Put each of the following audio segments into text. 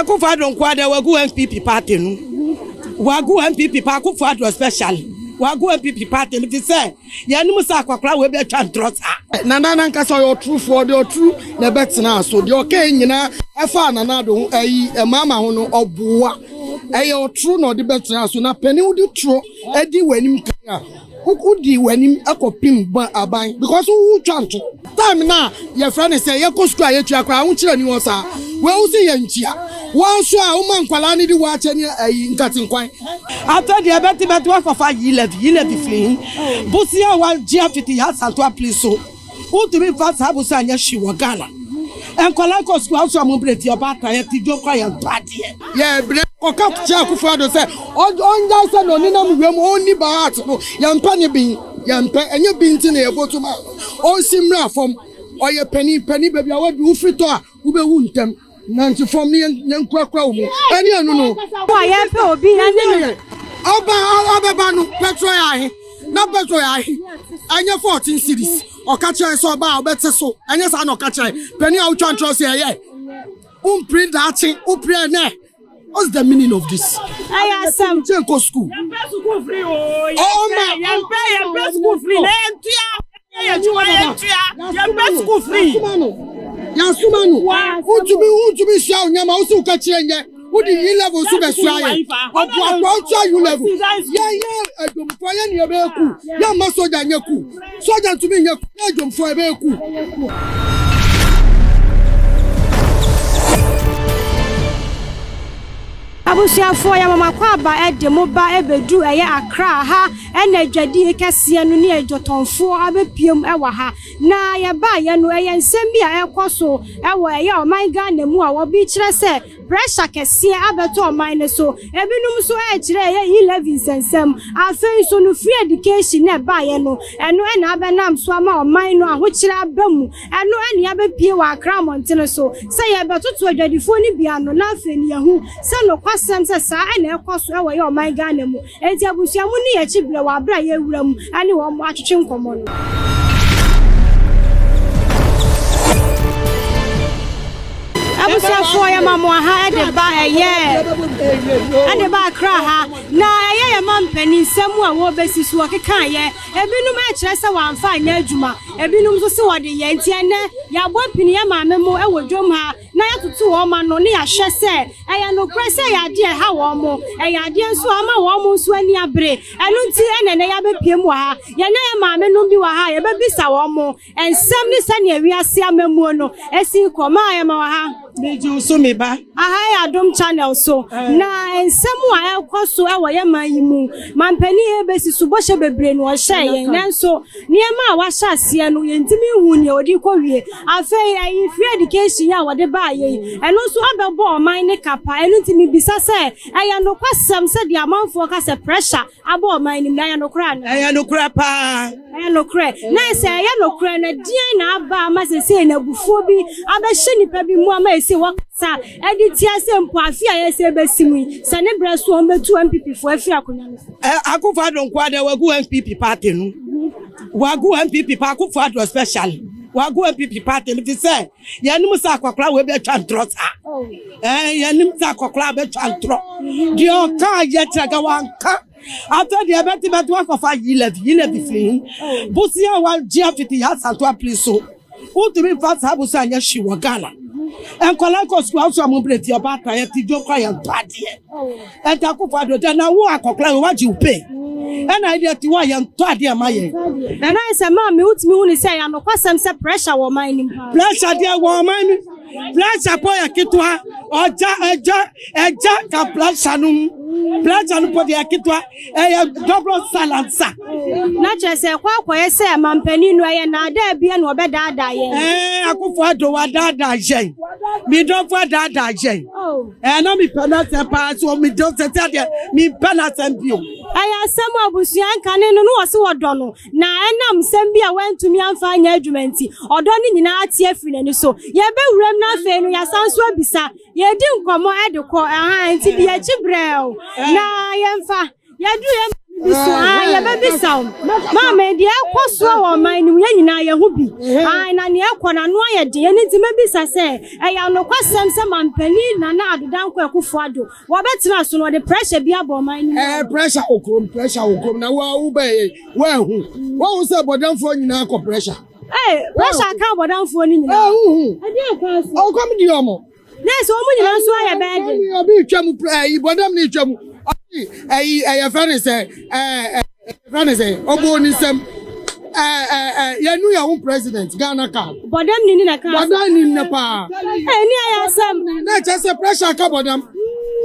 Akufo Addo nkoa deɛ wagu NPP party no. Wagu NPP pa Akufo Addo especially. Wagu NPP party no fi sɛ yɛnom sɛ akwakoraa wei bɛtwa ntorɔ saa. Nana nankasa ɔyɛ ɔturufoɔ, deɛ ɔturu na ɛbɛtena so. Deɛ ɔka nyinaa ɛfa Nana Addo ho, ɛyi ɛmaama ho no, ɔboa. Ɛyɛ ɔtoro na ɔde bɛtena so. Na panin wode toro adi w'anim kan a, wodi w'anim ɛkɔpem ba aban because wotwa nto time na yɛfrɛ ne sɛ yɛkɔ sukuu a, yɛtua koraa ahokyerɛ ni hɔ saa. Wɔn sɛ yɛntua wɔn nso a, woma nkwalaa no de wɔakyɛ ne ɛyi nkatenkwan. Afei deɛ ɛbɛte bɛte wakɔfa E-Levy. E-Levy firi hi? Bosia a wagye afiti yɛ asanto apili so, wotumi nfa saa bosia nyɛ hwee wɔ Ghana. Nkwadaa kɔ sukuu aso a, mo bere ti ɔbaatan yɛ ti dwom kɔ yɛ ntɔ adeɛ. Yɛ brɛ kɔka kyerɛ Akufo Addo sɛ ɔngyae sɛ na ɔnenam wiem ɔnni baat no. Yɛmpɛ ne bin, yɛmpɛ. Ɛnyɛ bi nti na yɛbɔ tum a ɔnsi mmra fam. Ɔyɛ panin panin baabi a wadu, wofiri tɔ a wobɛwu ntɛm. Nante fam ne yɛnkurakura wo mu ɛne ɛno no. A yɛpɛ obi ɛne no. Ɔba ɔbɛba no, petrol yɛ ahe? Na petrol yɛ ahe? Ɛnyɛ 14 cedis? Ɔka kyerɛ sɛ ɔba a ɔbɛte so. Ɛnyɛ saa na ɔka kyerɛ? Panin a wotwa ntorɔ sɛ ɛyɛ wompiri daakye, wopiri ɛnɛ. What's the meaning of this? Ɛyɛ asɛm. Kyɛn kɔ school. Yɛmpɛ sukuu free o. Ɔma Yɛmpɛ, yɛmpɛ sukuu free na yɛntua yɛ adwuma, yɛntua. Yɛmpɛ sukuu free. Yasoma no. Wontumi sua wo nyama wo sɛ woka kyerɛ nyɛ wode E-Levy so bɛsua yɛ. Ɔboakɔ wotua E-Levy. Yɛyɛ adwomfoɔ, yɛ nea ɛbɛyɛ ku. Yɛmma sogya nyɛ ku. Sogya ntumi nyɛ ku. Yɛ adwomfoɔ ɛbɛyɛ ku. Abusuafoɔ, yɛ mamakɔ aba ɛde mo ba ɛbɛdu ɛyɛ Akra ha, ɛna adwadie kɛseɛ no ne adwotɔnfoɔ abɛpiem ɛwɔ ha. Na yɛbaayɛ no, ɛyɛ nsɛm bi a ɛkɔ so ɛwɔ ɛyɛ ɔman Ghana mu a wɔbi kyerɛ sɛ pressure kɛseɛ abɛtɔ ɔman no so. Ebinom nso ɛrekyerɛ ɛyɛ E-Levy nsɛnsɛm. Afei nso no, free education na ɛbaayɛ no, ɛno ɛna abɛnam so ama ɔman no ahokyerɛ aba mu. Ɛno ɛne abɛpie wɔ Akra mmɔntene so sɛ yɛbɛtoto adwadifoɔ no bi ano, na afei no yɛhu sɛ nokwasɛm sɛ saa ɛna ɛkɔ so ɛwɔ yɛ ɔman Ghana mu. Enti abusua mu ne yɛkyi berɛ wɔ aberɛ a yɛwura mu ɛne wɔn atwetwe nkɔmmɔ no. Abusuafoɔ, yɛ ma mo aha ɛde ba ɛyɛ ɛde ba Akra ha, na ɛyɛ yɛ ma mpanin nsɛm a wɔbɛsi so ɔkeka yɛ. Ebinom ɛkyerɛ sɛ wɔamfa anyɛ adwuma, ebinom nso sɛ wɔde yɛ. Nti ɛnɛ yɛabɔ pini yɛ maame mo ɛwɔ dwom ha na yɛatoto wɔn ma no ne yɛahwɛ sɛ ɛyɛ nokorɛ sɛ ɛyɛ adeɛ ɛha wɔn mo, ɛyɛ adeɛ nso ama wɔn mo nso ani abere. Ɛno nti ɛna ɛnɛ yɛabɛpie mu wɔ ha. Yɛnyɛ yɛ maame nom bi wɔ ha a yɛbɛbisa wɔn mo nsɛm ne sɛnea wiase amammuo no esi kɔ. Maa yɛ ma wɔ ha. Megye wo so, me ba. Aha yɛ Adom Channel so, na nsɛm a ɛkɔ so ɛwɔ yɛ man yi mu, mampanin ebesi so bɔhyɛ bebree na ɔhyɛ yɛn, nanso nneɛma a wahyɛ aseɛ no, yɛntumi nhu nea ɔde kɔ wie. Afei ɛyi free education yi a wɔde baa yɛ yi, ɛno nso abɛbɔ ɔman ne kapa. Ɛno nti mibisa sɛ ɛyɛ nokwasɛm sɛ deɛ amanfoɔ ka sɛ pressure abɔ ɔman no mu na ɛyɛ nokorɛ ana? Ɛyɛ nokorɛ paa. Ɛyɛ nokorɛ. Na sɛ ɛyɛ nokorɛ no, deɛn na aba ama sɛsei na abufuo bi abɛhyɛ nipa bi mu ama ɛsei wɔkasa ɛde tia sɛ mpo afe a yɛsɛ bɛsi mu yi, sɛ ne berɛ so wɔn bɛtu NPP foɔ afiri akonnwa no so? Ɛ Akufo Addo nkoa deɛ wagu NPP party no. Wagu NPP pa Akufo Addo especially. Wagu NPP party no fi sɛ yɛnim sɛ akwakoraa wei bɛtwa ntorɔ saa. Ɛɛ, yɛnim sɛ akwakoraa bɛtwa ntorɔ. Deɛ ɔka yɛ kyerɛ ka wanka. Afei deɛ ɛbɛte bɛte wakɔfa E-Levy. E-Levy firi hi? Bosia a wagye afiti yɛ asanto apili so, wotumi nfa saa bosia nyɛ hwee wɔ Ghana. Nkwadaa kɔ sukuu aso a, mo bere ti ɔbaatan yɛ ti dwom kɔ yɛ ntɔ adeɛ. Ɛnti Akufo Addo deɛ na wo akɔkora yɛ wagye wo pay, ɛna ɛdeɛ ti hɔ a yɛ ntɔ adeɛ ma yɛ. Ɛna sɛ maame, wotumi hu ne sɛ ɛyɛ anokwasɛm sɛ pressure wɔ ɔman no mu? Pressure deɛ wɔ ɔman no. Pressure pɔ yɛ ketewa. Ɔgya ɛgya ɛgya ka pressure no ho. Pressure no pɔ deɛ ketewa, ɛyɛ double silencer. Na kyerɛ sɛ ɛkɔ akɔyɛ sɛ mampanin no ɛyɛ naadaa bia na ɔbɛdaadaa yɛn. Ɛɛ, Akufo Addo wadaadaa yɛn. Mi dɔfo adaadaa yɛn. Ɛɛ, na mi pɛ n'asɛm paa so mi dɔ sɛ sɛ deɛ mi pɛ n'asɛm bio. Ɛyɛ asɛm a abusua nkane no no wɔ se wɔdɔ no, na ɛnam nsɛm bi a wɔantumi amfa anyɛ adwuma nti, ɔdɔ no nyinaa ate afiri n'ani so. Yɛbɛwuram no, afei no yɛasan so abisa, yɛdi nkɔmmɔ ɛde kɔ ɛha. Nti di akyi brɛw na yɛmfa yɛduru yɛn. Bi so a yɛbɛbisa wo. Maame, deɛ ɛkɔ soɔ wɔ ɔman no mu, yɛn nyinaa yɛho bi. Ae, na nea ɛkɔ no, ano ayɛ den. Ɛno nti mɛbisa sɛ, ɛyɛ anokwasɛm sɛ Mampanin Nana Addo Dankwa Akufo-Addo, wɔbɛtena so no, ɔde pressure bi abɔ ɔman no mu? Ɛɛ, pressure wɔ kurom, pressure wɔ kurom. Na wo a wobɛyɛ, woahu. Woahu sɛ bɔdamfoɔ nyinaa kɔ pressure. Ee, pressure aka abɔdamfoɔ no nyinaa. Ɛɛ, wohu. Ɛdeɛn kwan so? Ɔkɔm di wɔn. Na sɛ wɔn nyinaa nso ayɛ bɛyɛ den. Obi retwa mu, ɛyi, bɔdam ne retwa mu. Ɔse, ɛyi, ɛyɛ fɛ ne sɛ, ɛɛ, ɛyɛ fɛ ne sɛ, ɔbɔ ne nsam. Ɛɛ, ɛɛ, yɛnu yɛn ho president, Ghana card. Bɔdam ni ni na ka. Bɔdam ni ne paa. Ɛɛ, ni ayɛ asɛm. Na ɛkyɛ sɛ pressure aka bɔdam.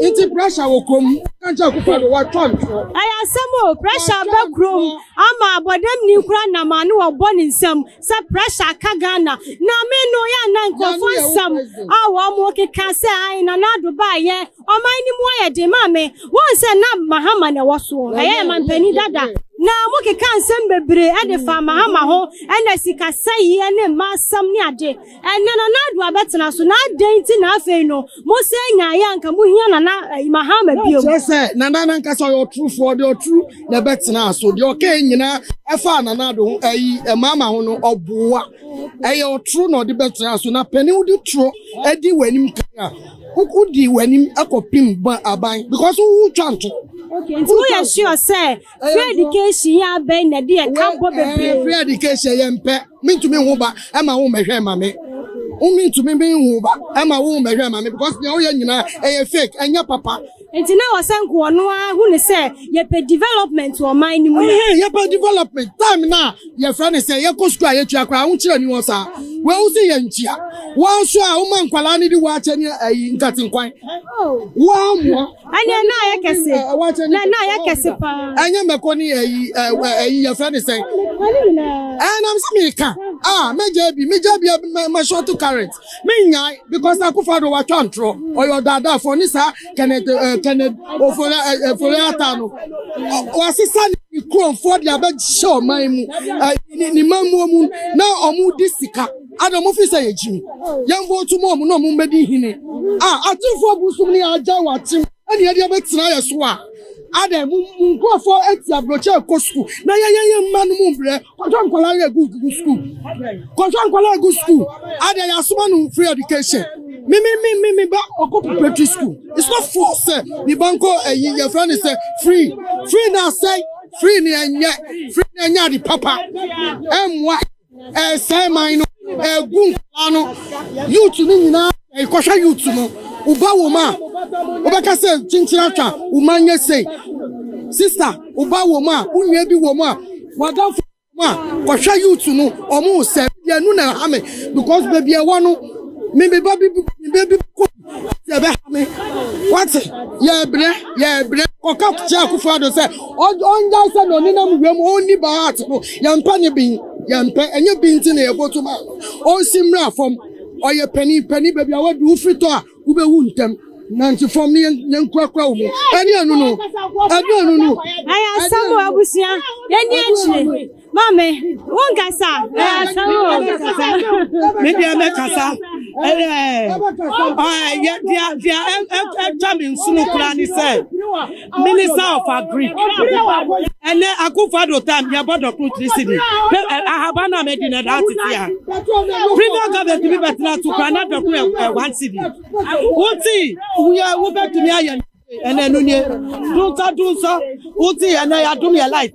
Nti pressure wɔ kurom. Kankyɛ Akufo Addo watwa ntorɔ. Ɛyɛ asɛm o, pressure ba kurom ama bɔdam ni kura nam ano ɔbɔ ne nsam sɛ pressure aka Ghana. Na me no yɛ ana nkurɔfoɔ nsɛm a wɔn keka sɛ ae Nana Addo baayɛ ɔman no mu ayɛ den. Maame, wɔn sɛ na Mahama na ɛwɔ soɔ, ɛyɛ mampanin dada. Na mo keka nsɛm bebree ɛde fa Mahama ho, ɛna sikasɛeɛ ne mma asɛm ne ade. Ɛnnɛ Nana Addo abɛtena so, na adɛn nti na afei no mo sɛ nyaeɛ a anka mohia Nana Mahama bio? Kyerɛ sɛ Nana nankasa ɔyɛ ɔtorofoɔ, deɛ ɔturu na ɛbɛtenaa so. Deɛ ɔkae nyinaa ɛfaa Nana Addo ho, ɛyi Mahama ho no, ɔboa. Ɛyɛ ɔtoro na ɔde bɛtenaa so. Na panin wode toro di w'anim kan a, wodi w'anim kɔpem aban because wotwa nto. Okay, nti woyɛ sure sɛ free education yi abɛn na ɛde ɛka bɔ bebree? Free education yɛ mpɛ. Mentumi nwo ba ɛma wo mmɛhwɛ ma me. Mentumi nwo ba ɛma wo mmɛhwɛ ma me because nea woyɛ nyinaa ɛyɛ fake, ɛnyɛ papa. Nti na wɔ sɛ nko ɔno ara hu ne sɛ yɛpɛ development wɔ ɔman no mu. Yɛpɛ development time na yɛfrɛ ne sɛ yɛkɔ sukuu a yɛtua koraa ahokyerɛ ni wɔ saa. Wei wo se yɛntua. Wɔn nso a woma nkwadaa no de wɔakyɛ ne ayi nkatenkwan. Wɔamoa. Ɛnneɛ na ayɛ kɛse. Na na ayɛ kɛse paa. Ɛnyɛ mɛkɔ ne ɛyi ɛyi yɛfrɛ ne sɛn. Ɛnam sɛ meka a mɛgya bi megya bi mɛ short current menyae because Akufo Addo watwa ntorɔ ɔyɛ ɔdaadaafoɔ ne saa Kenneth Kenneth Ofori Ofori Atta no wasesa ne kuromfoɔ de abɛhyɛ ɔman mu ne mammuo mu na ɔmo di sika. Ada ɔmo fi sɛ yɛ gyimi. Yɛn vote mu ɔmo na ɔmo mbɛdi hene. A atemfoɔ busum ne agya wɔ atem ɛne yɛde abɛtena yɛ so a. Ada mo nkurɔfoɔ ati aburokyi ɛkɔ sukuu na yɛyɛ yɛn mma no mu mbrɛ kɔhwɛ nkwadaa yɛ gu gu sukuu. Kɔhwɛ nkwadaa gu sukuu. Ada yɛ asoma no free education. Me me me me me ba ɔkɔ preparatory school. It's not force sɛ me ba nkɔ ɛyi yɛfrɛ ne sɛ free. Free na asɛe. Free ne ɛnyɛ. Free na ɛnyɛ ade papa. Ɛmmoa. Ɛsɛe man no, ɛgu nkwadaa no, youth no nyinaa ɛkɔhwɛ youth no, woba wɔ mu a, wobɛka sɛ kyinkyin atwa, wo ma nyɛ sei. Sister, woba wɔ mu a, wo nua bi wɔ mu a, wadamfo mu a, kɔhwɛ youth no, ɔmo sɛ, deɛ ɛno na ɛha me, because baabi ɛwɔ no, me me ba bi me ba bi kɔ sɛ ɛbɛha me. Wate, yɛbrɛ, yɛbrɛ. Kɔka kyerɛ Akufo Addo sɛ ɔngyae sɛ na ɔnenam wiem ɔnni baat no. Yɛmpɛ ne bin, yɛmpɛ. Ɛnyɛ bin nti na yɛbɔto ma no. Ɔnsi mmra fam. Ɔyɛ panin, panin baabi a wadu wofiri tɔ a wobɛwu ntɛm. Nante fam ne yɛnkurakura wo mu. Ɛne ɛno no, ɛne ɛno no. Ɛyɛ asɛm o abusua, yɛnni akyire. Maame, wo nkasa. Ɛyɛ asɛm o. Me deɛ mɛkasa. Ɛɛ deɛ deɛ ɛtwa me nsono koraa ne sɛ Minister of Agric ɛnɛ Akufo Addo time yɛbɔ dɔkono 3 cedi ahaban na mɛdi na ɛda tete a previous government bi bɛtena so koraa na dɔkono ɛ 1 cedi wote woyɛ wobɛtumi ayɛ ɛnɛ no nie dunsa dunsa wote ɛnɛ yɛadom yɛ light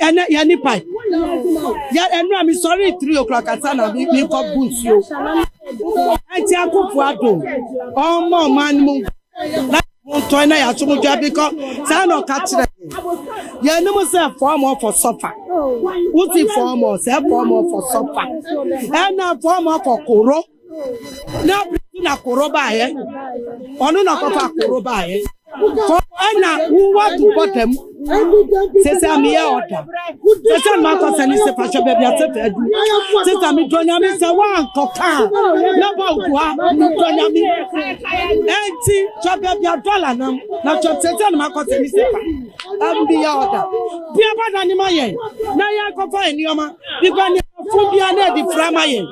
ɛnɛ yɛ ni pipe yɛ ɛnu a mesɔre 3 o'clock ansa na mekɔ bu nsuo ɛnti Akufo Addo ɔmma ɔman no mu na montɔn na yɛaso mo dwa bikɔ saa na ɔka kyerɛ yɛn anim sɛ fɔm ɔfɔ sɔfa wosi fɔm ɔ sɛ fɔm ɔfɔ sɔfa ɛna fɔm ɔfɔ koro na biribi na koro baayɛ ɔno na kɔfa koro baayɛ ɛna wowɔ to bɔtɛm sɛsɛ ameyɛ ɔda sɛsɛ no makɔ sɛ ne sɛ fahyɛ baabi asɛ fɛ adu sɛsɛ medɔ nyame sɛ woankɔ kaa na ba wokoa medɔ nyame ɛnti twɛ baabi a dɔla nam na twɛ sɛsɛ no makɔ sɛ ne sɛ fa ɛmbiyɛ ɔda bia ba na ne ma yɛn na yɛnkɔfa nneɛma bikɔ nneɛma. Fo bia na ɛde fira ma yɛn.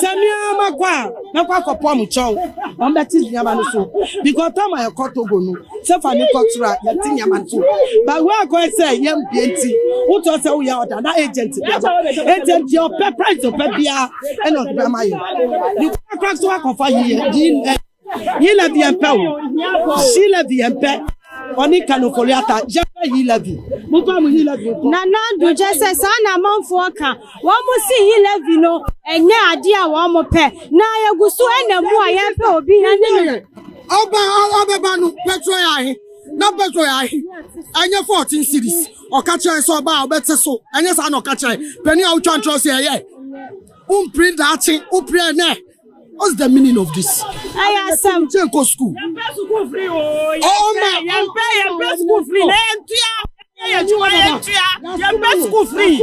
Sɛ mmea ma kɔ a, mɛkɔ akɔpɔ mo kyɛw. Wɔn bɛte nneɛma no so. Because time a yɛkɔ Togo no, sɛ fa ne kɔ soro a, yɛte nneɛma no so. But wo akɔ sɛ yɛn bie nti, wotɔ sɛ woyɛ ɔda na agent bi aba. Agent deɛ ɔpɛ price ɔpɛ biara ɛna ɔde bɛma yɛn. Ne kura so akɔfa yi yi yi levy yɛn pɛ o. Shi levy yɛn pɛ. Ɔne Kanofoliata yɛpɛ yi levy. Mo fa mo yi levy nkɔ. Nana Addo kyerɛ sɛ saa na amanfoɔ ka. Wɔn se e-levy no ɛnyɛ adeɛ a wɔn pɛ. Na yɛgu so ɛna mu a yɛpɛ obi ɛne no. Ɔba ɔbɛba no petrol yɛ ahe na petrol yɛ ahe ɛnyɛ 14 cedis. Ɔka kyerɛ sɛ ɔba a ɔbɛte so, ɛnyɛ saa na ɔka kyerɛ panin a wotwa ntorɔ sɛ ɛyɛ wompere daakye, wopere ɛnɛ. What's the meaning of this? Ɛyɛ asɛm. Kyɛ nkɔ school. Yɛmpɛ sukuu free o. Yɛmpɛ yɛmpɛ sukuu free na yɛntua. Yɛyɛ adwuma yɛntua. Yɛmpɛ sukuu free.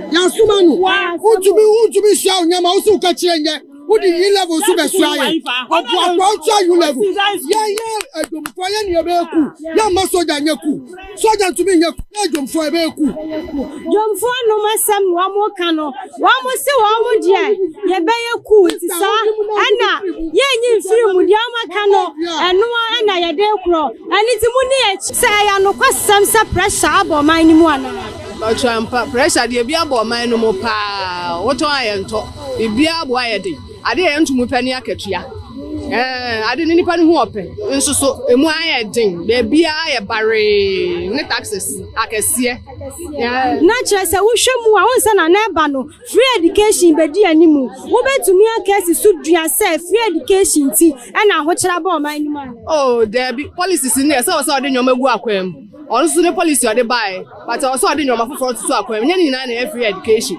Yasuma no. Wontumi sua wo nneɛma, wo sɛ woka kyerɛ nyɛ. Wode yi level so bɛsua yɛ. Ɔboaboa wotua yi level. Yɛyɛ adwomfoɔ yɛ nea ɛbɛyɛ ku. Yɛmma sogya nyɛ ku. Sogya ntumi nyɛ ku. Yɛ adwomfoɔ ɛbɛyɛ ku. Dwomfoɔ nom asɛm na wɔn ka no. Wɔn se wɔn deɛ yɛbɛyɛ ku nti saa ɛna yɛnyi mfiri mu deɛ wɔn aka no ɛnoa ɛna yɛde korɔ. Ɛno nti mu ne akyi. Sɛ ɛyɛ anokwasɛm sɛ pressure abɔ ɔman no mu anaa? Ɔtwa pressure deɛ bi abɔ ɔman no mu paa. Wotɔn ayɛ ntɔ. Biribiara bo ayɛ den. Ade a yɛnto mu pɛ ne akatua. Ade ne nipa no ho ɔpɛ. Nso so emu ayɛ den. Baabiara yɛ baree ne taxes akɛseɛ. Na kyerɛ sɛ wohwɛ mu a wonsa na na ɛba no free education bɛdi animu. Wobɛtumi aka asi so dua sɛ free education ti ɛna ahokyerɛ abɔ ɔman no mu ana? Oh, daabi. Policies no yɛ sɛ ɔsɛ ɔde nneɛma gu akwan mu. Ɔno nso ne policy ɔde baeɛ. But ɔsɛ ɔde nneɛma foforɔ toto akwan mu. Nyɛ ne nyinaa na ɛyɛ free education.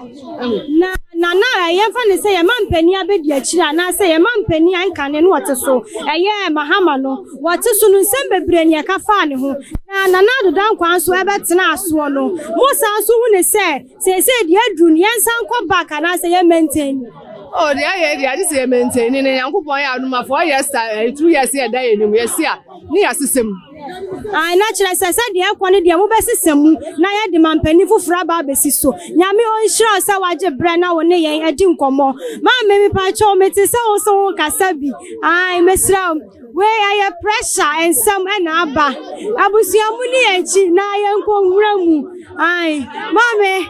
Na nana yɛmfa ne sɛ yɛma mpanin abɛdi akyire anaasɛ yɛma mpanin a nkane no wɔte so ɛyɛ Mahama no wɔte so no nsɛm bebree ne ɛka faa ne ho. Na Nana Addo Dankwa nso ɛbɛtena asoɔ no, mo san so hu ne sɛ seesei deɛ aduru no yɛnsan kɔ back anaasɛ yɛ maintain. Oh, deɛ ayɛ deɛ agye sɛ yɛ maintain ne Nyankopɔn yɛ adom afɔ ɔyɛ sa 2 years yɛ da yɛ nim yɛsi a ne yɛasesɛm. Ai, na kyerɛ sɛ sɛdeɛ ɛkɔ no deɛ mobɛsesa mu na yɛde mampanin foforɔ aba abɛsi so. Nyame ɔnhyira wo sɛ wagye berɛ na wo ne yɛn adi nkɔmmɔ. Maame mepakyɛw mete sɛ wo so wo kasa bi. Ai, mesrɛ wo. Wei ɛyɛ pressure nsɛm ɛna aba. Abusua mu ne yɛn akyi na yɛnkɔ nwura mu. Ai, maame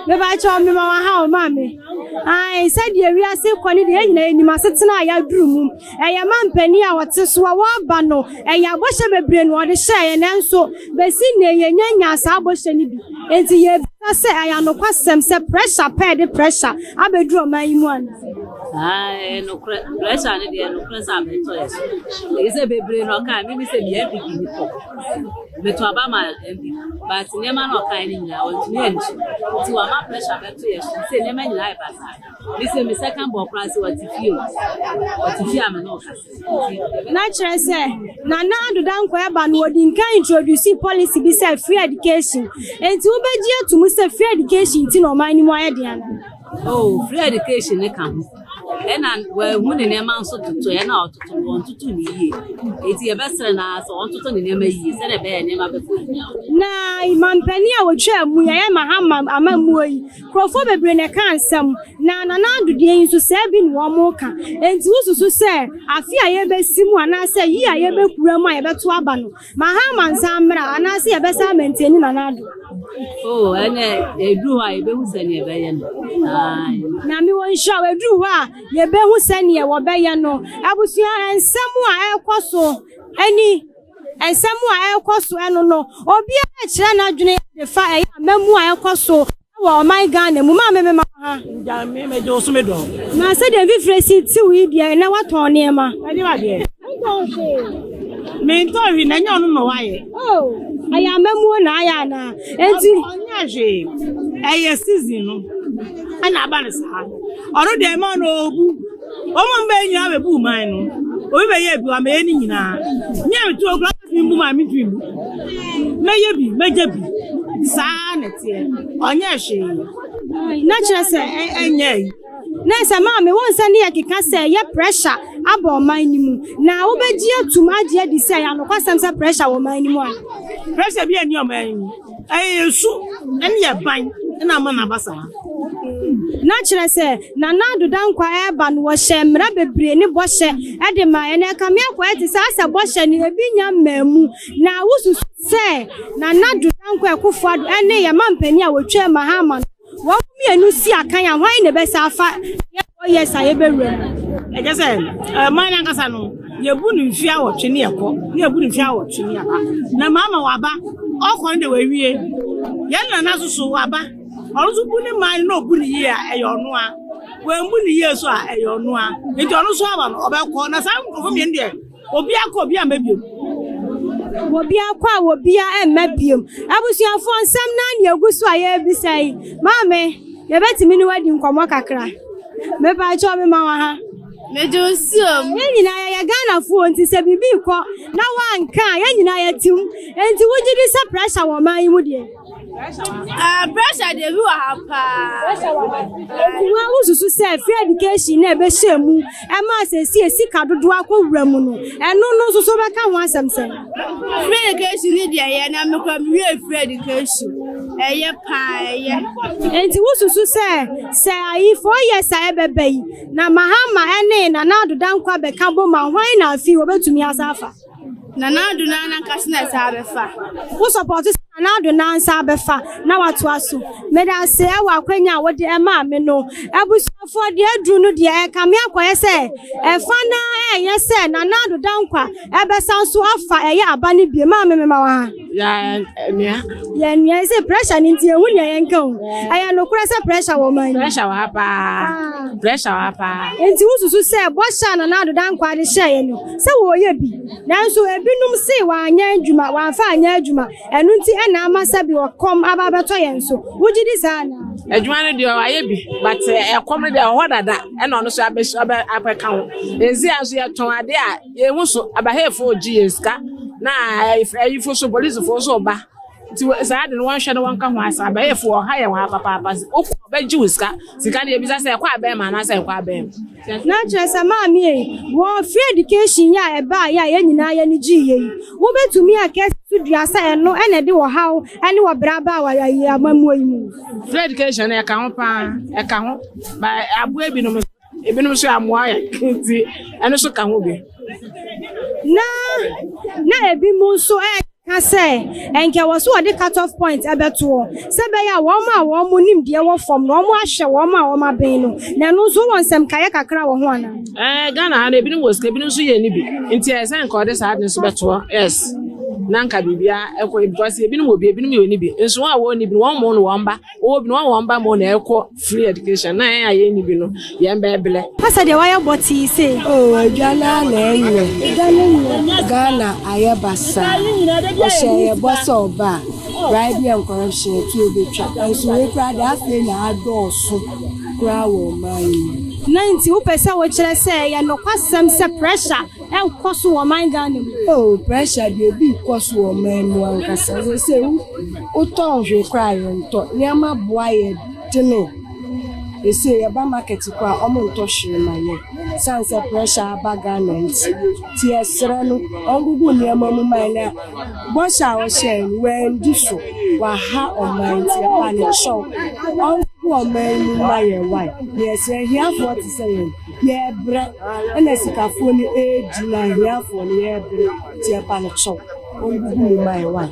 mepakyɛw mema wa ha o maame. Ai, sɛdeɛ wiase kɔ ne deɛ yɛn nyinaa yɛnim asetena a yɛaduru mu. Ɛyɛ mampanin a wɔte so a wɔreba no, ɛyɛ abɔhyɛ bebree na wɔde hyɛɛ yɛn nanso bɛsi nnɛ yɛnya nyaa saa abɔhyɛ no bi. Enti yɛbisa sɛ ɛyɛ anokwasɛm sɛ pressure pɛɛ de pressure abɛduru ɔman yi mu ana? Ae, nokorɛ pressure no deɛ nokorɛ sɛ abɛtɔ yɛ so. Ɛyɛ sɛ bebree na ɔkaa mimi sɛ meyɛ NPP ni pɔ. Meto aba ma NPP but nneɛma na ɔkaa no nyinaa wɔntumi anni so. Nti wama pressure bɛto yɛ so sɛ nneɛma nyinaa yɛ basaa. Me sɛ me second bɔ koraa sɛ wɔte fie o. Wɔte fie a me ne ɔkasa. Na kyerɛ sɛ Nana Addo Dankwa ɛba no wɔdi nkan introduce policy bi sɛ free education. Enti wobɛgye ato mu sɛ free education nti na ɔman no mu ayɛ den ana? Oh, free education ne ka ho. Ɛna wɔahu ne nneɛma nso toto ɛna ɔtoto no wɔntoto ne yie. Eti yɛbɛsrɛ na sɛ ɔntoto ne nneɛma yie sɛdeɛ ɛbɛyɛ nneɛma bɛkɔ yie. Na mampanin a wɔtwa mu yɛyɛ Mahama amammuo yi, nkurɔfoɔ bebree na ɛka nsɛm. Na Nana Addo deɛ yi nso saa bi na wɔn ka. Enti wosusu sɛ afe a yɛbɛsi mu anaasɛ yi a yɛbɛkura mu a yɛbɛto aba no, Mahama nsa mmra anaasɛ yɛbɛsa maintain Nana Addo? Oh, ɛnɛ ɛduru hɔ a yɛbɛhu sɛnea ɛbɛyɛ no. Ae. Nyame wɔ nhyira wo. Ɛduru hɔ a yɛbɛhu sɛnea wɔbɛyɛ no. Abusua nsɛm a ɛrekɔ so ɛni nsɛm a ɛrekɔ so ɛno no obiara kyerɛ n'adwene de fa ɛyɛ amamu a ɛrekɔ so wɔ ɔman Ghana mu. Maame mema ha. Gya me me gye wo so me dɔ. Na sɛdeɛ mfifire si tew yi deɛ ɛnɛ watɔn nneɛma. Ɛde wa deɛ. Mentɔ hwee na ɛnyɛ ɔno na wayɛ. Oh, ɛyɛ amamuo na ayɛ anaa? Enti Ɔnyɛ hwee. Ɛyɛ season no. Ɛna aba no saa. Ɔno deɛ ɛma no ɔbu. Wɔn a mbɛyɛ nyinaa bɛbu man no. Obi bɛyɛ bi wamɛyɛ ne nyinaa. Nyɛ me to okura mi mbu maa mi ntumi mbu. Mɛyɛ bi, mɛgye bi. Saa na ɛteɛ. Ɔnyɛ hwee. Na kyerɛ sɛ Ɛnyɛ yi. Na sɛ maame wɔn nsa ne yɛ keka sɛ yɛ pressure abɔ ɔman no mu na wobɛgye atum agye adi sɛ yɛ anokwasɛm sɛ pressure wɔ ɔman no mu a? Pressure bi ani ɔman yi mu. Ɛyɛ esu ɛne yɛ ban ɛna ama n'aba saa. Na kyerɛ sɛ, Nana Addo Dankwa reba no, wɔhyɛɛ mmara bebree ne bɔhyɛ de maa yɛn. Na ɛkame akɔyɛ te sɛ asɛ bɔhyɛ no ebi nnya mmaa mu. Na wosusu sɛ Nana Addo Dankwa Akufo Addo ne yɛn mampanin a wɔtwaam Mahama no, wɔn mmienu si akan a, hwan na ɛbɛsa afa yɛn 4 years a yɛbɛwura mu? Ɛkyɛ sɛ ɔman no ankasa no, yɛbu no mfe awɔtwe ne ɛkɔ, ne yɛbu no mfe awɔtwe ne aba. Na Mahama waba, ɔkɔ no de wawie. Yɛn nana nso so waba, ɔno nso bu ne man no na ɔbu no yie a, ɛyɛ ɔno a. Wambu no yie nso a, ɛyɛ ɔno a. Nti ɔno nso aba no, ɔbɛkɔ. Na saa nkurɔfoɔ mmienu deɛ, obiara kɔ, obiara mma biom. Obiara kɔ a obiara mma biom. Abusuafoɔ, nsɛm no ara na ɛgu so a yɛrebisa yi. Maame, yɛbɛtumi ne wo adi nkɔmmɔ kakra? Mepakyɛw, mema wo ha. Megye wo so o. Yɛn nyinaa yɛyɛ Ghanafoɔ nti sɛ biribi rekɔ na woanka a, yɛn nyinaa yɛte mu. Enti wogye di sɛ pressure wɔ ɔman yi mu deɛ? Ah, pressure deɛ bi wɔ ha paa. Pressure wɔ ha. Enti wo wosusu sɛ free education na ɛbɛhyɛ mu ɛma sɛsie sika dodoɔ akɔwura mu no, ɛno no nso so bɛka ho asɛm sɛn? Free education ni deɛ yɛ na mekura mewie free education. Ɛyɛ paa ɛyɛ. Enti wosusu sɛ sɛ ayi 4 years a ɛbɛba yi na Mahama ɛne Nana Addo Dankwa bɛka bom a, hwan na afei wɔbɛtumi asa afa? Nana Addo na nankasa na ɛsɛ abɛfa. Wo support sɛ Nana Addo nansa abɛfa na watoa so. Meda ase ɛwɔ akwanya a wode ɛmaa me no. Abusuafoɔ, deɛ aduru no deɛ ɛka me akɔyɛ sɛ ɛfa na ɛyɛ sɛ Nana Addo Dankwa ɛbɛsan so afa ɛyɛ aba no bie. Maa me mema wɔ ha. Yɛ nua. Yɛ nua sɛ pressure no nti ehu nea yɛnka o. Ɛyɛ nokorɛ sɛ pressure wɔ man yi? Pressure wɔ ha paa. Pressure wɔ ha paa. Nti wosusu sɛ bɔhyɛ a Nana Addo Dankwa de hyɛeɛ no sɛ wɔyɛ bi, nanso ebinom se wanyɛ adwuma, wamfa anyɛ adwuma, ɛno nti ɛna ama sɛ bi ɔkɔm aba abɛtɔ yɛn so. Wogye di saa anaa? Adwuma no deɛ ɔayɛ bi, but ɛkɔm no deɛ ɔhɔ dada, ɛna ɔno nso abɛhyɛ abɛ abɛka ho. Nsi a nso yɛtɔn ade a yɛn so abahɛfo gye yɛn sika na ayifo so polisifo nso ba. Nti saa de no wɔnhwɛ no wɔnka ho asɛm. Abahɛfo ɔha yɛn wɔ ha papaapa. Wokɔ ɔbɛgye wo sika. Sika no yɛbisa sɛ ɛkɔ abɛn mu anaasɛ ɛkɔ abɛn mu. Na kyerɛ sɛ maame yi, wɔ free education yi a ɛbaa yɛ a yɛn nyinaa yɛn ani gyee yɛ yi, wobɛtumi aka so dua sɛ ɛno ɛna ɛde ɔhaw ɛne ɔbrɛ aba a wɔayɛ amammuo yi mu? Free education no ɛka ho paa, ɛka ho. Ba aboa ebinom, ebinom nso amoa yɛ nti ɛno nso ka ho bi. Na ebi mu nso ɛka sɛ ɛnkɛ wɔ so wɔde cut off point ɛbɛtoɔ sɛ bɛyɛ a wɔn a wɔn mo nimdeɛ wɔ fam no wɔn ahwɛ wɔn a wɔn abɛn no, na ɛno nso wɔ nsɛm kaeɛ kakra wɔ ho anaa? Ghana ha no ebinom wɔ sika, ebinom nso yɛ ni bi. Nti ɛsɛ sɛ nka ɔde saa ade nso bɛtoɔ. Yes. Na nka biribiara ɛkɔ because ebinom wɔ bi, ebinom yɛ ni bi. Nso wɔn a wɔn ni bi no wɔn mo no wɔn ba. Wɔwɔ bi no wɔn wɔn ba mo na ɛkɔ free education na yɛn a yɛn ni bi no yɛn bɛɛ blɛ. Kasa deɛ wayɛ bɔtee sei. Oh, adwa no ara na ɛnyɛ. Adwa no nyɛ. Ghana ayɛ basaa. Ɔhyɛ yɛ bɔ sɛ ɔba a, bribery and corruption ɛtu obetwa. Nso wei koraa deɛ afei na adɔɔso koraa wɔ ɔman yi mu. Na nti wopɛ sɛ wokyerɛ sɛ ɛyɛ nokwasɛm sɛ pressure ɛkɔ so wɔ ɔman Ghana mu? Oh, pressure deɛ ebi kɔ so wɔ ɔman mu ankasa. Sɛ wotɔn hwee koraa yɛntɔ. Nneɛma boa yɛ dene. Ese yɛba market koraa ɔmo ntɔ hwee ma yɛn. San sɛ pressure aba Ghana nti. Nti yɛsrɛ no ɔngugu nneɛma mu ma yɛn na bɔhyɛ a ɔhyɛɛ no wandi so. Waha ɔman nti yɛpa ne kyɛw. Ɔngugu ɔman mu ma yɛn wae. Na yɛsrɛ ahiafoɔ te sɛ yɛn. Yɛrebrɛ ɛna sikafoɔ no edi na ahiafoɔ no yɛrebrɛ nti yɛpa ne kyɛw. Ɔngugu mu ma yɛn wae.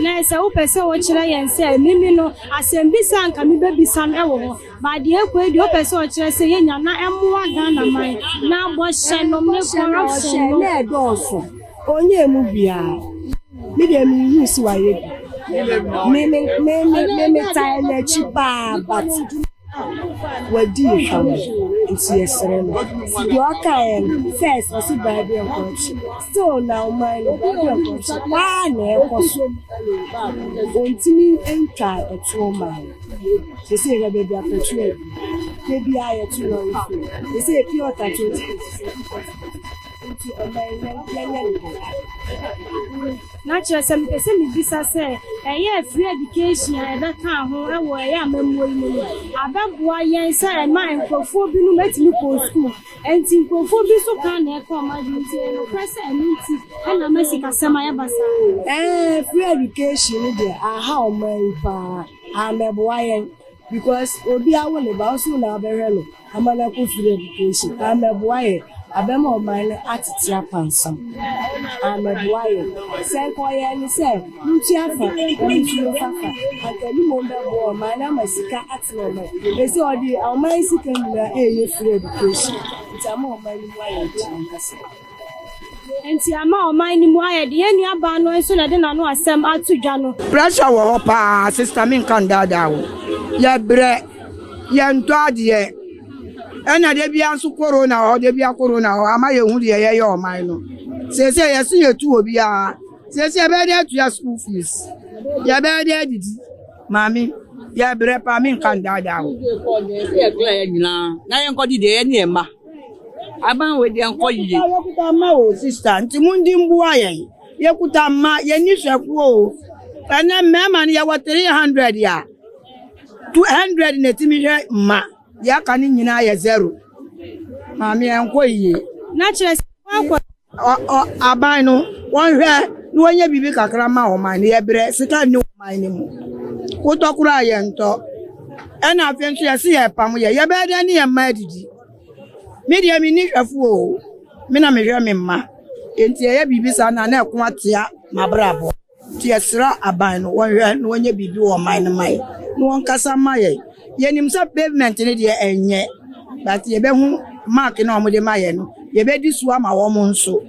Na sɛ wopɛ sɛ wokyerɛ yɛn sɛ mimi no asɛmbisa a nka mebɛbisa no ɛwɔ hɔ ba deɛ ɛkɔ yi deɛ wopɛ sɛ ɔkyerɛ sɛ yɛnya na ɛmmoa Ghana man na bɔhyɛ nom ne corruption no. Na ɛdɔɔso. Ɔnyɛ mu biara. Me deɛ mehu si wayɛ bi. Me me me me me me tae n'akyi paa, but wadi ehwam nti yɛsrɛ no. Deɛ ɔkaeɛ no first, ɔsi bribery and corruption, still na ɔman no bribery and corruption paa na ɛkɔ so. Ɔntumi ntwa ɛtoɔ maa no. Sese hwɛ baabi a petrol adu, baabi a yɛto lɔre fuel, sese pure water 20 20 nti ɔman yɛnyɛ ne dɛ. Na kyerɛ sɛ mepɛ sɛ mebisa sɛ ɛyɛ free education a ɛbɛka ho ɛwɔ ɛyɛ amammuo yi mu no abɛboa yɛn sɛ ɛma nkurɔfoɔ binom atumi kɔ sukuu, nti nkurɔfoɔ bi nso ka na ɛka ɔmo adwene, nti ɛyɛ nokorɛ sɛ ɛno nti ɛna ama sikasɛm ayɛ basaa? Free education no deɛ aha ɔman yi paa, amɛboa yɛn. Because obi awo ne ba, wo nso na wobɛhwɛ no ama no akɔ free education. Ammɛboa yɛ, abɛma ɔman no atete apansam. Ammɛboa yɛ. Sɛ nka ɔyɛɛ ne sɛ, montua fa na me nso memfa fa, anka ɛno mmom bɛboa ɔman no ama sika atena ɔman. Ɛsɛ ɔde ɔman sika nyinaa ɛreyɛ free education. Nti ama ɔman no mu ayɛ den ankasa. Enti ama ɔman no mu ayɛ den. Yɛn nuabaa no nso na ɛde n'ano asɛm ato dwa no. Pressure wɔ hɔ paa sister me nka ndaadaa wo yɛ brɛ yɛ ntɔ adeɛ ɛna da bia nso corona wɔ hɔ da bia corona wɔ hɔ ama yɛ hu deɛ yɛyɛ ɔman no sese yɛse yɛ tu obiara sese yɛbɛyɛ dɛ atua school fees yɛbɛyɛ dɛ adidi maame yɛ brɛ paa me nka ndaadaa wo. Yɛ nyinaa na yɛnkɔ di deɛ yɛ ne yɛ mma. Aban wei deɛ nkɔ yie. Yɛkuta mma o sista nti mundi mboa yɛn. Yɛkuta mma yɛnni hwɛfoɔ o. Ɛnɛ mmarima no yɛwɔ 300 a 200 na ɛtumi hwɛ mma. Deɛ aka no nyinaa yɛ zero. Maame ɛnkɔ yie. Na kyerɛ sɛ wakɔ. Aban no wɔnhwɛ na wɔnyɛ biribi kakra ma ɔman no. Yɛbrɛ sika nni ɔman no mu. Wotɔ koraa yɛntɔ. Ɛna afei nso yɛse yɛpam yɛ. Yɛbɛyɛ dɛn ne yɛn mma adidi? Me deɛ menni hwɛfo o, me na mehwɛ me mma. Enti ɛyɛ biribi saa na na ɛko atea m'abrabɔ. Nti yɛsrɛ aban no wɔnhwɛ na wɔnyɛ biribi wɔ ɔman no ma yɛn na wɔnkasa mma yɛn. Yɛnim sɛ pavement no deɛ ɛnyɛ but yɛbɛhu mark no a wɔde ma yɛn no, yɛbɛdi so ama wɔn nso.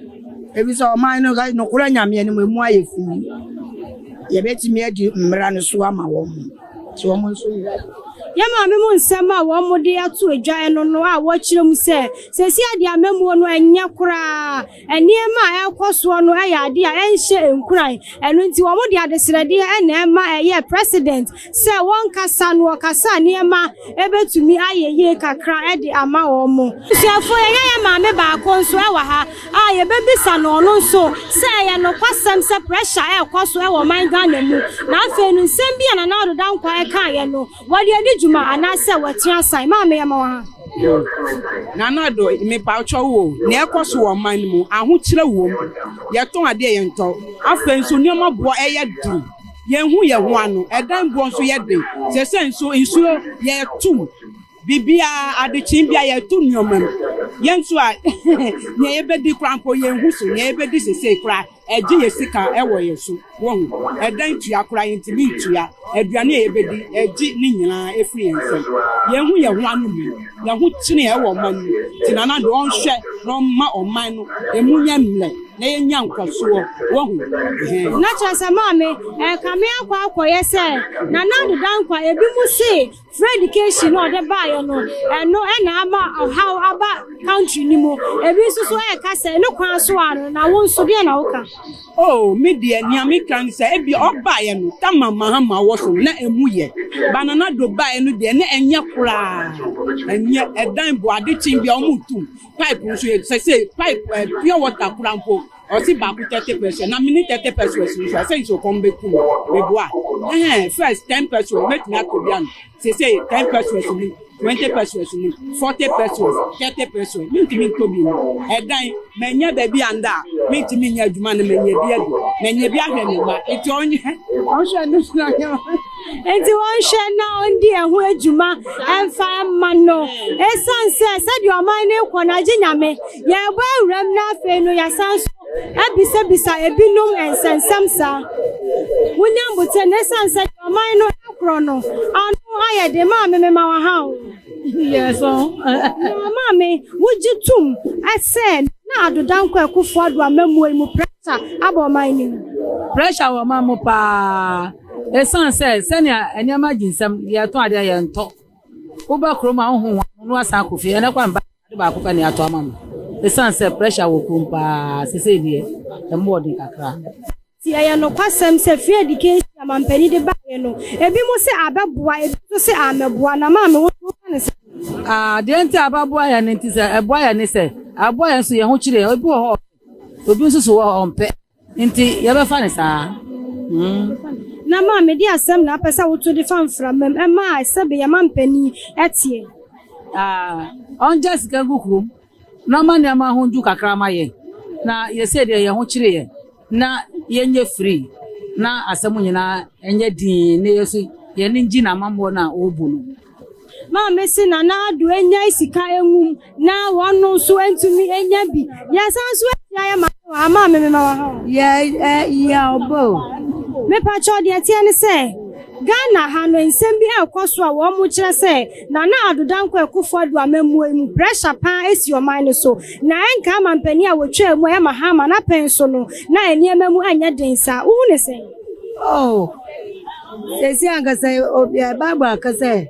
Ɛfiri sɛ ɔman no nokorɛ Nyame anim emu ayɛ fi. Yɛbɛtumi adi mmara no so ama wɔn. Nti wɔn nso nyɛ. Yɛn maame mu nsɛm a wɔde ato dwa no no a wɔkyerɛ mu sɛ, seesei adeɛ amammuo no ɛnyɛ koraa, nneɛma a ɛrekɔ soɔ no yɛ adeɛ a ɛnhyɛ nkuran, ɛno nti wɔde adesrɛdeɛ na ɛma ɛyɛ president sɛ wɔnkasa no ɔkasa a nneɛma ɛbɛtumi ayɛ yie kakra de ama wɔn. Abusuafoɔ yɛnya yɛn maame baako nso wɔ ha a yɛbɛbisa no ɔno nso sɛ ɛyɛ nokwasɛm sɛ pressure ɛrekɔ so wɔ ɔman Ghana mu na afei no nsɛm bi a Nana Addo Dankwa ɛkaeɛ no wɔde adi dwuma anaasɛ wɔatwe asan. Maame yɛma wo ha. Nana Addo mepawkyɛw o, nea ɛkɔ so wɔ ɔman no mu ahokyerɛ wom, yɛtɔn adeɛ yɛntɔ, afei nso nneɛma boɔ ɛyɛ den, yɛnhu yɛn ho ano, ɛdan boɔ nso yɛ den, sɛsɛ nso nsuo yɛtum. Biribiara, adekyee biara yɛto nneɛma mu. Yɛn nso a, nea yɛbɛdi koraa mpo yɛnhu so. Nea yɛbɛdi sesei koraa, ɛgye yɛn sika wɔ yɛn so. Woahu? Ɛdan tua koraa, yɛntumi ntua. Aduane a yɛbɛdi, ɛgye ne nyinaa firi yɛn nsam. Yɛnhu yɛn ho ano bio. Yɛn ho kyene wɔ ɔman no mu. Nti Nana deɛ ɔnhwɛ na ɔmma ɔman no ɛmu nyɛ mmerɛ na yɛnya nkɔsoɔ. Woahu? Ɛhɛn. Na kyerɛ sɛ maame, ɛrekame akɔ akɔyɛ sɛ Nana Addo Dankwa, ebinom se Free education no a ɔde baeɛ no, ɛno na ama ɔhaw aba country no mu. Ebi nso so ɛreka sɛ ne kwan so a no, na wo nso deɛ na woka? Oh, me deɛ nea meka ne sɛ ebi ɔbaeɛ no tama Mahama wɔ so no na emu yɛ. Ba Nana Addo baeɛ no deɛ na ɛnyɛ koraa. Ɛnyɛ ɛdan bo ade kyen bia wɔn tum pipe nso yɛ sɛ sɛ pipe eh, pure water koraa mpo ɔsi baako 30 pesos na mene 30 pesos nso ɛsɛ nso kɔm bɛku me meboa ɛhɛn first 10 pesos mɛtumi atɔ bi ano sese 10 pesos ni 20 pesos ni 40 pesos 30 pesos mentumi ntɔ bi mu ɛdan manya baabi anda a mentumi nyɛ adwuma no manya bi adi manya bi ahwɛ me mma nti ɔnyɛ ɔnhwɛ no sena yɛ Enti wɔnhwɛ na ɔndi ɛho adwuma ɛmfa mma no. Esiane sɛ sɛdeɛ ɔman no rekɔ no agye Nyame, yɛrebɔ awuram na afei no yɛasan so abisabisa ebinom nsɛnsɛm saa. Wonya mbokyɛ na esiane sɛ deɛ ɔman no rekorɔ no ano ayɛ den. Maame mema wo aha o. Yes o. Na maame wogye tom sɛ Nana Addo Dankwa Akufo Addo amammuo yi mu pressure aba ɔman no mu? Pressure wɔ ɔman mu paa. Esiane sɛ sɛnea nneɛma gye nsam, yɛtɔn ade a yɛntɔ. Woba kurom a wohu wɔn na woasan akɔ fie. Ɛnnɛ koraa meba ade baako pɛ na yɛatɔ ama me. Esiane sɛ pressure wɔ kurom paa seesei deɛ, ɛmu wɔ den kakra. Nti ɛyɛ nokwasɛm sɛ free education a mampanin de baeɛ no, ebinom se abɛboa, ebi nso se ammɛboa. Na maame, wo nso woka no sɛn? Ah, deɛ nti a abɛboa yɛn no nti sɛ ɛboa yɛn ne sɛ, aboa yɛn nso yɛn ho kyere yɛn. Ebi wɔ hɔ a ɔpɛ, obi nso so wɔ hɔ a ɔmpɛ. Nti yɛbɛfa no saa. Mm. Na maame de asɛm na apɛ sɛ woto de fa mframa mu ɛma a sɛbe yɛ mampanin ɛteɛ. Ah, ɔngya sika ngu kurom na ɔma nneɛma ho ndwo kakra ma yɛn na yɛsei deɛ yɛn ho kyere yɛn na yɛnyɛ free na asɛm nyinaa ɛnyɛ dinn na yɛso Yɛn ani ngye n'amammoɔ no a ɔrebu no ho. Maame se Nana Addo nnyae sika nwum na wɔn nso ntumi nya bi. Yɛsan nso ahyia yɛ maame wɔ ha. Maame mema wɔ ha o. Yɛ ɛ yɛ ɔbɔ o. Mepakyɛw deɛ ɛteɛ ne sɛ Ghana ha no nsɛm bi ɛrekɔ so a wɔn kyerɛ sɛ Nana Addo Dankwa Akufo Addo amammuo yi mu pressure paa esi ɔman no so na ɛnka amampanin a wɔtwaa mu a ɛyɛ Mahama n'apɛn so no na nneɛma mu ɛnyɛ den saa. Wohu ne sɛn? Oh, seesei ankasa obi Bible aka sɛ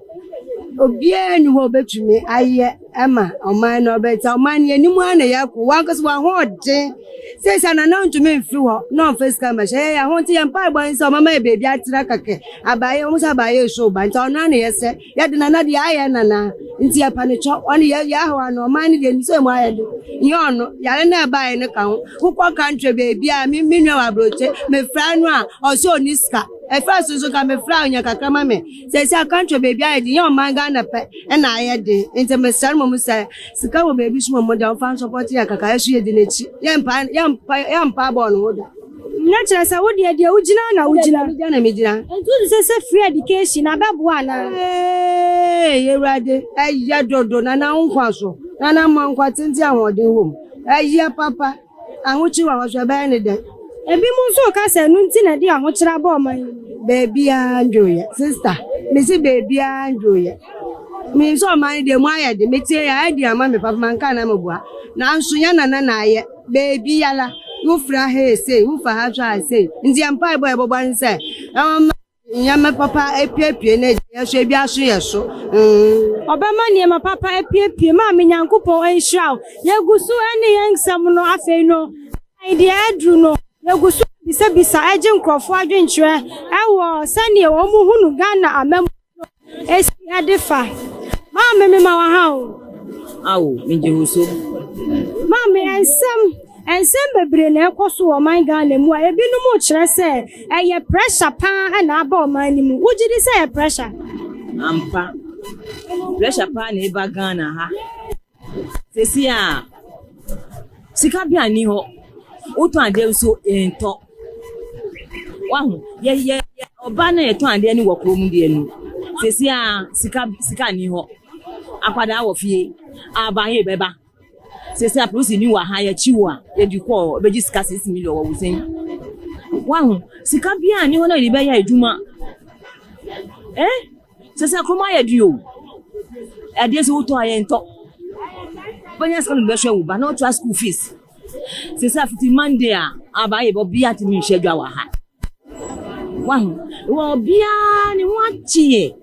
obiara nni hɔ a obetumi ayɛ ama ɔman no ɔbɛta ɔman no yɛnim ara na yɛakɔ wankasa wahoɔden seesei nana ntumi mfiri hɔ na ɔmfa sika mɛhyɛ yɛ yɛn ho nti yɛn mpaebɔ ne sɛ ɔmama yɛ baabi atena kɛkɛ abaayɛ wɔn sɛ abaayɛ so ba nti ɔno ara na yɛsɛ Yɛde nana deɛ ayɛ nana nti yɛpa ne kyɔ ɔne yɛ yɛ ahoa no ɔman no deɛ nisɛ mu ayɛ de nyɛ ɔno yare na ɛbaeɛ no ka ho wokɔ country baabi a me me nua wɔ aburokye mefra no a ɔsɛ ɔni sika ɛfɛ so nso ka mefra ɔnya kakra ma me sɛ sɛ country baabi ayɛ de nyɛ ɔman Ghana pɛ ɛna ayɛ de nti mesrɛ no mom sɛ sika wɔ baabi so mom deɛ ɔmfa nsɔpɔte yɛ kakra yɛso yɛdi n'akyi yɛmpa yɛmpa yɛmpa bɔɔ no ho da. Na kyerɛ sɛ wo deɛ deɛ wogyina na wogyina. Megyina na megyina. Nti wode sɛ sɛ free education abɛboa anaa? Ee Awurade ɛyɛ dodo nana wo nkwa so nana ma nkwa tenten ahoɔden wɔ mu ɛyɛ papa ahokyere wɔ hɔ so ɛbɛyɛ ne dɛn. Ebinom nso ka sɛ ɛno nti na ɛde ahokyere aba ɔman yi mu. Baabiara ndwoeɛ sister mese baabiara ndwoeɛ menim sɛ ɔman no deɛ mu ayɛ den metie yɛ ayɛ den ama me papa manka na meboa nanso yɛn nana na ayɛ Baabiara, wofura ha sei, wofa ha nso a sei. Nti yɛn mpaebɔ a yɛbɔbɔ ne sɛ, ɔmma nneɛma papa apuepue na yɛn so ebi aso yɛ so. Mm. Ɔbɛma nneɛma papa apuepue. Maame Nyankopɔn nhyira wo. Yɛgu so ne yɛn nsɛm no afei no, deɛ aduru no, yɛgu so bisabisa gye nkurɔfoɔ adwenkyerɛ ɛwɔ sɛdeɛ wɔn hunu Ghana amammuo no esi ɛde fa. Maame mema wo ha o. Awo, megye wo so. Maame, nsɛm nsɛm bebree na ɛkɔ so wɔ ɔman Ghana mu a ebinom kyerɛ sɛ ɛyɛ pressure paa na aba ɔman no mu. Wogye di sɛ ɛyɛ pressure? Ampa, pressure paa na ɛba Ghana ha. Seesei a sika bi nni hɔ, wotɔn adeɛ nso ntɔ. Wahu? Yɛ yɛ yɛ ɔbaa no a yɛtɔn adeɛ no wɔ kurom deɛ no, seesei a sika sika nni hɔ. Akwadaa wɔ fie, aban bɛba. Seesei a polisini wɔ ha, yɛkyi wo a, yɛde kɔ ɔbɛgye sika 6 million wɔ wo nsam. Wahu? Sika biara nni hɔ na yɛde bɛyɛ adwuma. Eh? Sɛ sɛ kurom ayɛ den o, adeɛ sɛ wotɔ a yɛntɔ. Wobɛnya sika no bɛhwɛ wo ba na wotua school fees. Sɛ sɛ afiti Monday a aba ayɛ bɛ obiara tumi nhyɛ dwa wɔ ha. Wahu? Wɔ obiara ne ho akyeɛ.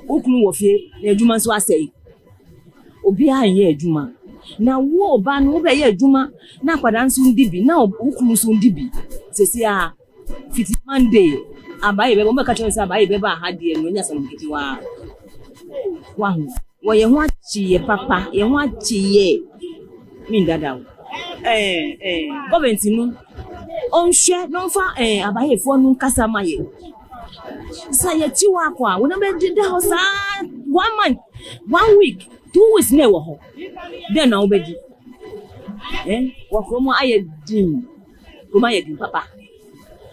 Wo kunu wɔ fie na adwuma nso asɛe. Obiara nyɛ adwuma. Na wo ɔba no wobɛyɛ adwuma na akwadaa nso ndi bi na wo kunu nso ndi bi. Sɛsi a fiti Monday abaayɛ bɛba, wɔbɛka kyerɛ sɛ abaayɛ bɛba ha deɛ no ɛnyɛ asɛm ketewa. Wahu? Wɔ yɛn ho akye yɛ papa, yɛn ho akye yɛ. Mendada wo. Ɛɛ ɛɛ government no ɔnhwɛ na ɔmfa ɛɛ abaayɛfoɔ no nkasa ma yɛ. Sɛ yɛkyi wɔ akɔ a, wɔn bɛdeda hɔ saa one month, one week, 2 weeks na ɛwɔ hɔ. Dɛn na wobɛdi? Ɛɛ wɔ kurom ayɛ din. Kurom ayɛ din papa.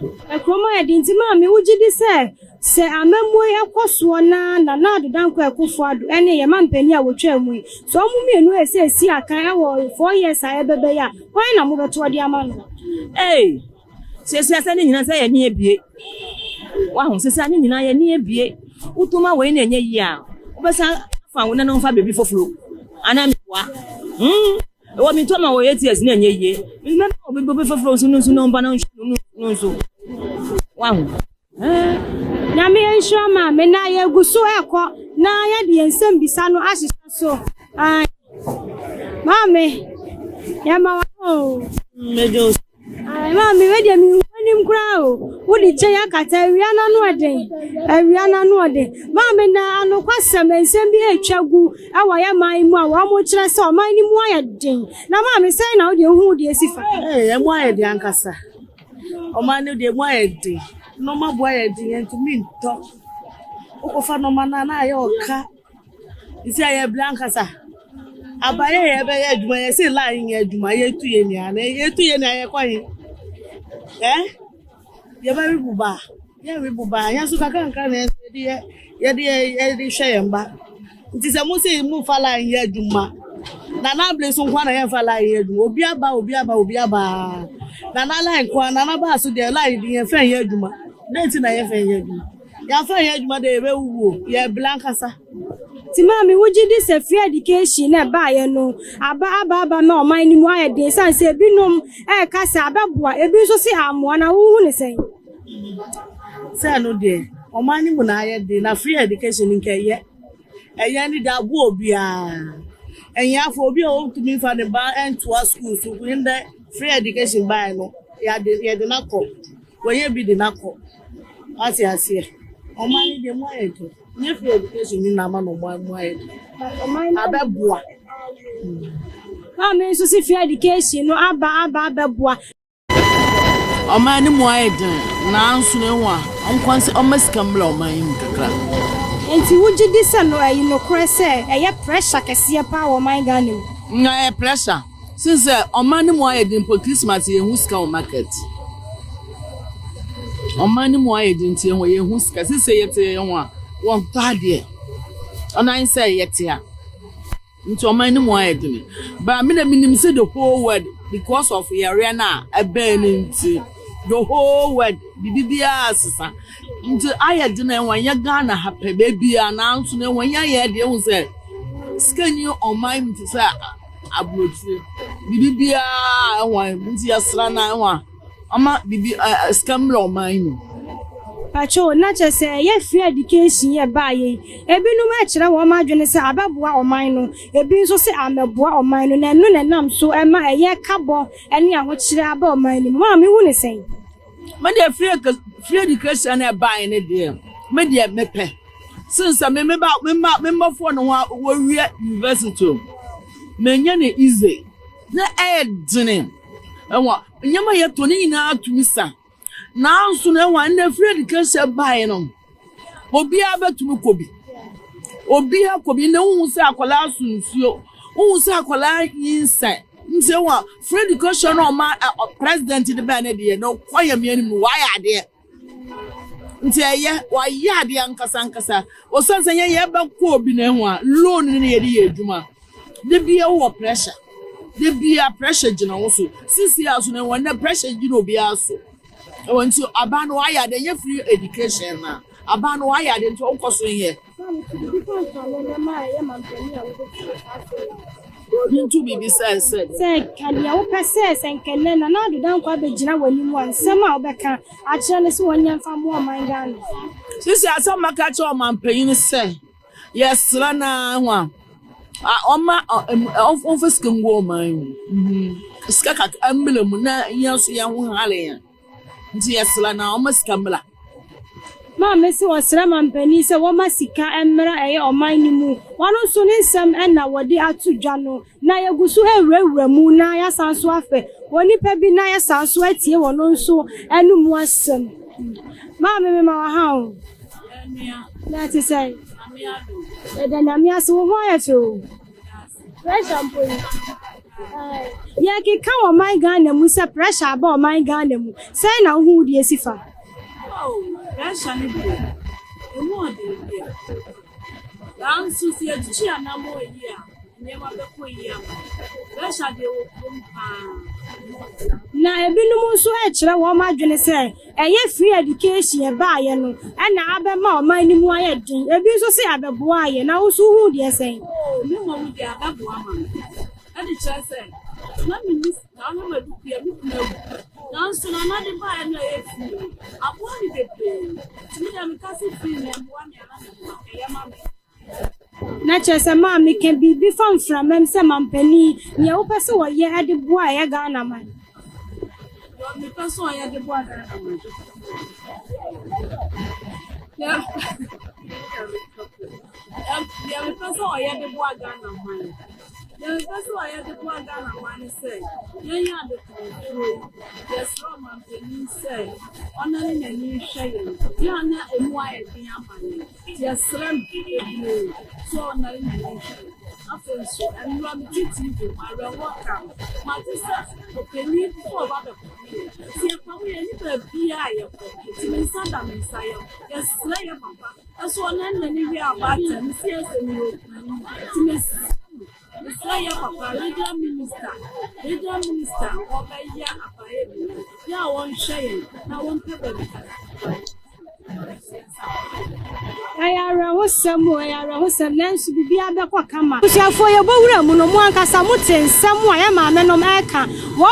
Kurom ayɛ den nti maame wogye di sɛ sɛ amammuo yi ɛkɔ soɔ na Nana Addo Dankwa Akufo Addo ɛne yɛn mampanin a wɔtwa mu yi sɛ wɔn mmienu ɛsɛ esi akan ɛwɔ 4 years a ɛbɛbɛ yi a, hwan na mobɛto ɔde ama no? Ee, sɛsi asɛ ne nyinaa sɛ yɛ ne ebie. Wahu sɛsi ne nyinaa yɛ ne ebie. Wotoma wei na ɛnyɛ yie a, wobɛsan afa wo nana mfa baabi foforɔ. Anaa meboa. Ɛwɔ mi tɔ ma wɔ 8 years na ɛnyɛ yie. Mɛma obi obi foforɔ nso no nso na ɔmba na ɔnhwɛ no no nso. Wahu? Nyame nhyira maame na yɛgu so ɛkɔ na yɛde yɛn nsɛm bisa no ahyehyɛ so. Ae. Maame, yɛma wa o. Mmedwo. Ae, maame, wei deɛ mehu anim koraa o. Wode kyɛ yɛ akata awia n'ano ɔden. Awia n'ano ɔden. Maame, na anokwasɛm nsɛm bi atwa gu ɛwɔ yɛ man mu a wɔn kyerɛ sɛ ɔman no mu ayɛ den. Na maame, sɛn na wode ehu deɛ esi fa? Ee, ɛmu ayɛ den ankasa. Ɔman no deɛ mu ayɛ den. Nneɛma bo ayɛ den, yɛntumi ntɔ. Wokɔfa nneɛma no a na ayɛ ɔka. Nti a yɛbrɛ ankasa. Abayɛ yɛ yɛbɛyɛ adwuma, yɛse line nyɛ adwuma, yɛtu yɛ nia na yɛtu yɛ nia yɛkɔ he? Ɛ? Yɛbɛwe buba. Yɛnwe boba, yɛn nso kakrankra na yɛn nso yɛde yɛ yɛde yɛ yɛde hwɛ yɛn ba. Nti sɛ mo se mo fa line yɛ adwuma, Nana abere so nko na yɛnfa line yɛ adwuma. Obi aba, obi aba, obi aba. Nana line nko Nana baa so deɛ line de yɛnfa nyɛ adwuma. Dɛn nti na yɛnfa nyɛ adwuma? Yɛnfa nyɛ adwuma deɛ yɛbɛwuo, yɛbla ankasa. Nti maame wogye di sɛ free education na ɛbaeɛ no aba aba aba ma ɔman no mu ayɛ den ɛsiane sɛ ebinom ɛreka sɛ abɛboa ebi nso se ammoa na wohu ne sɛn? Sɛ ɛno deɛ ɔman no mu na ayɛ den na free education nka ɛyɛ ɛyɛ ne de aboa obiara ahiafo obi a ɔntumi nfa ne ba ntoa school so ndɛ free education baeɛ no yɛde yɛde no akɔ wɔnyɛ bi de no akɔ wate aseɛ ɔman no deɛ mu ayɛ den nyɛ free education ni na ama na ɔman mu ayɛ den abɛboa. Maame nso si free education no aba aba abɛboa. Ɔman no mu ayɛ den nanso no ehu a ɔnkɔ nsɛ ɔmma sika mbra ɔman yi mu kakra. Nti wogye di sɛ no ɛye nokorɛ sɛ ɛyɛ pressure kɛseɛ paa wɔ ɔman Ghana mu? Na ɛyɛ pressure since sɛ ɔman no mu ayɛ den mpo Christmas yɛnhu sika wɔ market. Ɔman no mu ayɛ den nti yɛhu yɛnhu sika since sɛ yɛte yɛn ho a wɔntɔ adeɛ ɔnan sɛ yɛte a. Nti ɔman no mu ayɛ den. But me na menim sɛ the whole world because of yareɛ no a ɛbɛn no nti the whole world biribi biara sesa. Nti ayɛ den a ɛwɔ nyɛ Ghana ha pɛ baabiara nanso no ɛwɔ nyɛ yɛ deɛ ehu sɛ sika ni ɔman mu te sɛ aburokyire. Biribi biara ɛwɔ nti yɛsra no ɛwɔ a. Ɔma bibi ɛ sika mmra ɔman yi mu. Pakyɛw, na kyerɛ sɛ ɛyɛ free education yi a ɛbaeɛ yi, ebinom ɛkyerɛ wɔn adwene sɛ abɛboa ɔman no, ebi nso se ammɛboa ɔman no, na ɛno na ɛnam so ɛma ɛyɛ kabɔ ne ahokyerɛ aba ɔman no mu. Maame, wohu no sɛn? Me deɛ free free education na ɛbaeɛ no deɛ, me deɛ mepɛ. Sen sɛ me me ba me mma me mmɔfoɔ no ho a wɔwie university o, menyɛ no easy. Na ɛyɛ dene. Ɛwɔ Nneɛma a yɛtɔ no nyinaa tumi sa. Nanso no, ɛwɔ ɛnna free education baeɛ no, obiara bɛtumi kɔ bi. Obiara kɔ bi. Na wohu sɛ akwadaa so nsuo, wohu sɛ akwadaa nyinsɛn. Nti ɛwɔ free education no ɔma president de bɛn ne deɛ no kɔ yɛ mmea no mu wayɛ adeɛ. Nti ɛyɛ wayɛ adeɛ ankasa ankasa. Ɔsan sɛ yɛn yɛbɛkɔ obi na ɛho a loan no na yɛde yɛ adwuma. Da bia wowɔ pressure. Da bia pressure gyina wo so. Sisi a so na ɛwɔ nnɛ pressure gyina obiara so. Ɛwɔ nti aban no wayɛ adeɛ nyɛ free education na aban no wayɛ adeɛ nti ɔnkɔ so nyɛ. Ntu biribi sɛ sɛ. Sɛ ka deɛ wopɛ sɛ sɛ nka nnɛ Nana Addo Dankwa abɛgyina w'anim a nsɛm a wobɛka akyerɛ no sɛ wɔnyɛ mfa mmoa ɔman Ghana. Sisi asɛm mɛka akyerɛ ɔmanpanyin sɛ yɛsrɛ no ara ho a ɔma ɔmfa sika ngu ɔman mu sika kakra mmra mu na yɛn nso yɛn ho hare yɛn. Nti yɛsrɛ no a ɔma sika mmra. Maame se ɔsrɛ mampanin sɛ wɔma sika mmra ɛyɛ ɔman no mu. Ɔno nso ne nsɛm na wɔde ato dwa no. Na yɛgu so rewurawura mu na yɛasan nso afɛ onipa bi na yɛasan nso atie ɔno nso anomu asɛm. Maame mema wo ha o. Na ɛte sɛn? Yɛda Nyame ase wo ho ayɛ fɛ o. Pressure mpo yi. Yɛkeka wɔ ɔman Ghana mu sɛ pressure aba ɔman Ghana mu. Sɛn na wohu wo deɛ si fa? Oh, pressure no deɛ, emu ɔden deɛ. Nanso sɛ yɛtutu yɛn anammɔn yie a, nneɛma bɛkɔ yie ama yɛn. Pressure deɛ wɔ kurom paa. Na ebinom nso rekyerɛ wɔn adwene sɛ Ɛyɛ free education ɛbaayɛ no ɛna abɛma ɔman no mu ayɛ den, ebi nso se abɛboa ayɛ, na wo nso wohu deɛ sɛn? Oh, me mmom deɛ abɛboa ma me. Ɛde kyerɛ sɛ, na menni sika, na madu fie a me kunu awu. Nanso Nana de baeɛ no a ɛyɛ free no, aboa me bebree. Nti me deɛ meka se free no ɛmmoa me a na meboa, ɛyɛ ma me. Na kyerɛ sɛ maame ka biribi fa mframam sɛ mampanin, nea wopɛ sɛ wɔyɛ de boa ɛyɛ Ghana man. Deɛ mepɛ sɛ ɔyɛ de boa Ghana man. Deɛ mepɛ sɛ ɔyɛ de boa Ghana man. Deɛ mepɛ sɛ ɔyɛ de boa Ghana man ne sɛ yɛnyɛ adetɔnfoɔ yi, yɛsrɛ ɔmanpanin sɛ ɔnane n'ani nhwɛ yɛn. Yɛ a na emu ayɛ den ama yɛn. Yɛsrɛ no bebree sɛ ɔnnane n'ani nhwɛ yɛn. Afei nso, nnora mete TV ho, awerɛhoɔ ka me. Mate sɛ ɔpanin bi sɛ ɔba bɛpamo yɛn. Nti yɛpamo yɛn, nni baabiara a yɛkɔ. Nti me nsa da me nsa yam. Yɛsrɛ yɛn papa sɛ ɔne n'ani wie abaatan. Mese yɛ sɛ meyɛ okunani. Nti mesrɛ no, mesrɛ yɛn papa, regional minister, regional minister ɔbɛyɛ abayɛ bi no, yɛ a wɔnhwɛ yɛn na wɔmpɛ baabi kakra mma yɛn. Ɛyɛ awerɛhosɛm o, ɛyɛ awerɛhosɛm, nanso biribiara bɛkɔ kama. Abusuafoɔ, yɛbɔ wura mu no, mo ankasa mote nsɛm a yɛn maamenom reka. Wɔn.